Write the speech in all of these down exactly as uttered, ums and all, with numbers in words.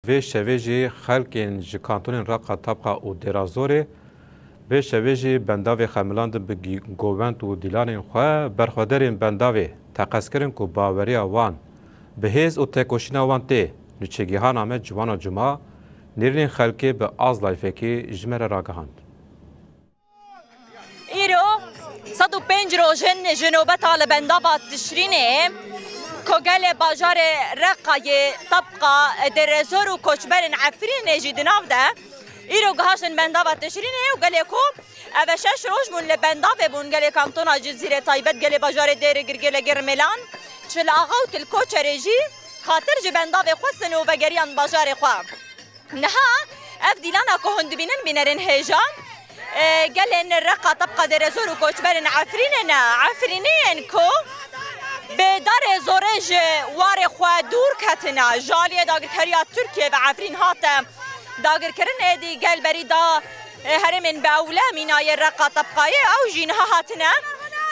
Vê şevê jî xelkên ji kantonên Reqa, Tebqa û Dêrazorê vê şevê jî bendavê xemilandin bi gî-, govend û dîlanên xwe. Berxwederên bendavê teqez kirin ku baweriya wan bi hêz û têkoşîna wan tê nûçegihana me Ciwana Cuma nêrînên xelkê bi azlayfekê ji me re ragihand. Îro sed û pênc roj in ji nobeta li bendava Tişrînê ku gelê bajarê Reqayê, Tebqa, Dêrezor û koçberên Efrînê jî di nav de. Îro gihaştin bendava Tişrînê û gelê ku ev e şeş roj bûn li bendavê bûn, gelê kantona Cizîrê, taybet gelê bajarê Dêrê Girgê li Girmêlan, Çil Axa û Til Koçerê jî xatir ji bendavê xwestin û vegeriyan bajarê xwe. Niha ev dîlana ku hûn dibînin bînerên hêja, e, gelên Reqa, Tebqa, Dêrezor û koçberên Efrînê ne, Efrîniyên ku bi darê zorê ji warê xwe dûr ketine, ji aliyê dagirkeriya Tirkiyê ve Efrîn hate dagirkirin, êdî gel berî da, e, herêmên bi ewle mîna yê Reqa, Tebqayê, ew jî niha hatine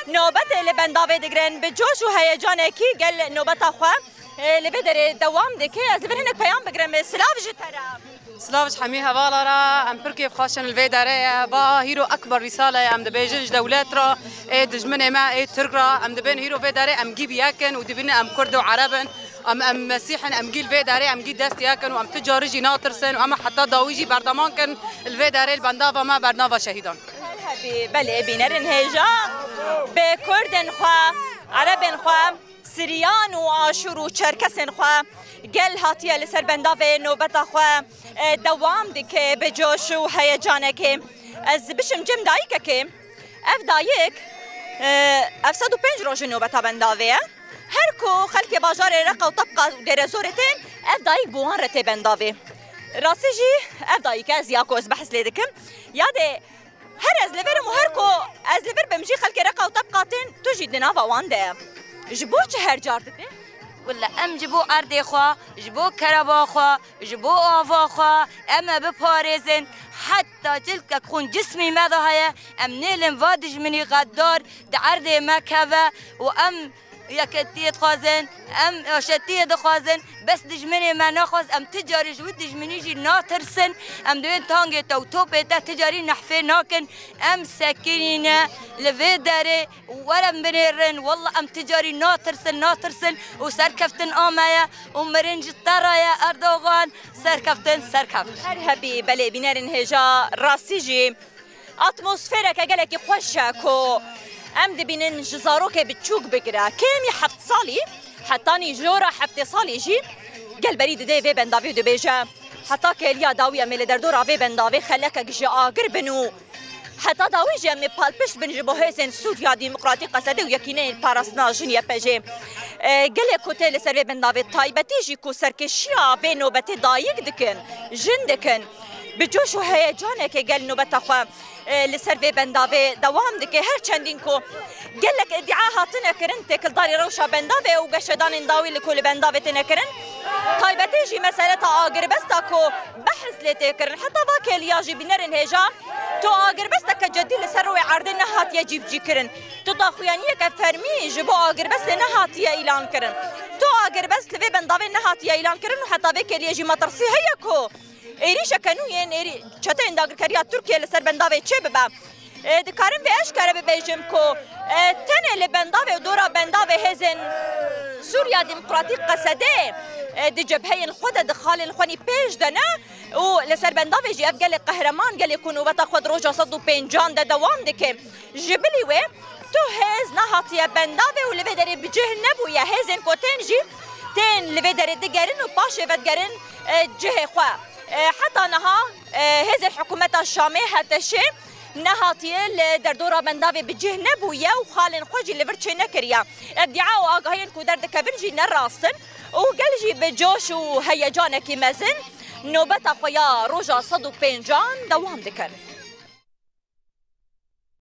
nobetê li bendavê digirin, bi coş û heyecanekî gel nobeta xwe Ê, li vê derê dewam dike. Ez li vir hinek peyam bigrim. Silav ji te re. Silav ji hemî hevala re. Em pir kêfxweş in li vê derê ye. Va hîro ekber rîsale ye. Em dibêjin ji dewlet re, ê dijminê me, ê Tirk re. Em dibên hîro vê derê, em gî bi yek in û dibînin em Kurd û Ereb in. Em, em Mesîh in, em gî li vê derê, em gî dest yek in û em ti carî jî natirsin û em heta dawî jî berdeman kin li vê derê li bendava me, bendava şehîdan. Her hebî, belê, bînerên hêja bi Kurdên xwe, Erebên xwe, Siriyan û Aşûr û Çerkesên xwe gel hatiye li ser bendavê nobeta xwe, e, dewam dike bi coş û heyecanekê. Ez bişim cem dayikekê. Ev dayik, e, ev sed û pênc roj in nobeta bendavê ye. Her ku xelkê bajarê Reqa û Tebqa û Dêrezorê tên, ev dayik bi wan re tê bendavê. Rastî jî ev dayik e, ez ya ku ez behs lê dikim. Yadê Her ez li vir im û her ku ez li vir bim jî xelkê Reqa û Tebqa tên, tu jî di nava wan de. Ji bo çi her car dibê? Wille em ji bo erdê xwe, ji bo kereba xwe, ji bo ava xwe, em ê biparêzin. Heta cilkek xûn cismî me de heye, em nêlin va dijminî xeddar di erdê me keve û em Yeketiyê dixwazin, em aşetiyê dixwazin, bes dijminê me naxwaz, em ti carî ji wî dijminî jî natirsin, em di wê tangê te û topê te ti carî nehfê nakin, em sekinîne li vê derê û werin binêrin, wallah em ti carî natirsin, natirsin û serkeftin a me ye û mirin ji te re ye Erdogan, serkeftin, serkeftin. Her hebî, belê bînerên hêja rastî jî. Atmosfereke gelekî xweş e ku em dibînin ji zarokê biçûk bigire kêmî heft salî hetanî jora heftê salî jî gel berî didê vê bendavî û dibêje, heta kêliya dawî em ê li derdora vê bendavê xelekek ji agir bin û heta dawî jî em ê palpişt bin ji bo hêzên Sûriya Demokratîk, Qesedê û Yekîneyên Parastina Jin, Y P J. E, gelê ku tê li ser vê bendavê taybetî jî ku serkêşiya vê nobetê dayik dikin, jin dikin. Bi coş û heyecanekê gel nobeta xwe, e, li ser vê bendavê dewam dike. Her çendîn ku gelek îdia hatine kirin, têkildarî rewşa bendavê û geşedanên dawî li ku li bendavê têne kirin. Taybetî jî meseleta agirbesta ku behs lê tê kirin. Heta va kêliya jî bînerên hêja, tu agirbesteke cedî li ser rûyê erdê nehatiye cîbicîkirin. Tu daxuyaniyeke fermî ji bo agirbestê nehatiye îlan kirin. Tu agirbest li vê bendavê nehatiye îlan kirin û heta vê kêliyê jî metirsî heye ku Êrîşeke nû yên êrî-, çeteyên dagirkeriya Tirkiye li ser bendavê çêbibe. E, dikarim vê eşkere bibêjim ku, e, tenê li bendavê û dora bendavê hêzên Sûriya Demokratîk, Qesedê, e, di cebheyên xwe de, di xalên xwe nî pêş de ne û li ser bendavê jî ev gelê qehreman, gelê ku nobeta xwe di roja sed û pêncan de dewam dike. Ji bilî wê, tu hêz nehatiye bendavê û li vê derê bi cih nebûye. Hêzên ku tên jî tên li vê derê digerin û paşê vedigerin, e, cihê xwe. E, heta niha, e, hêzên hikûmeta Şamê, H T Ş, nehatiye li derdora bendavê bi cih nebûye û xalên xwe jî li vir çênekiriye. Îdia û agahiyên ku derdikevin jî ne rast in û gel jî bi coş û heyecanekî mezin nobeta xwe ya roja sed û pêncan dewam dikin.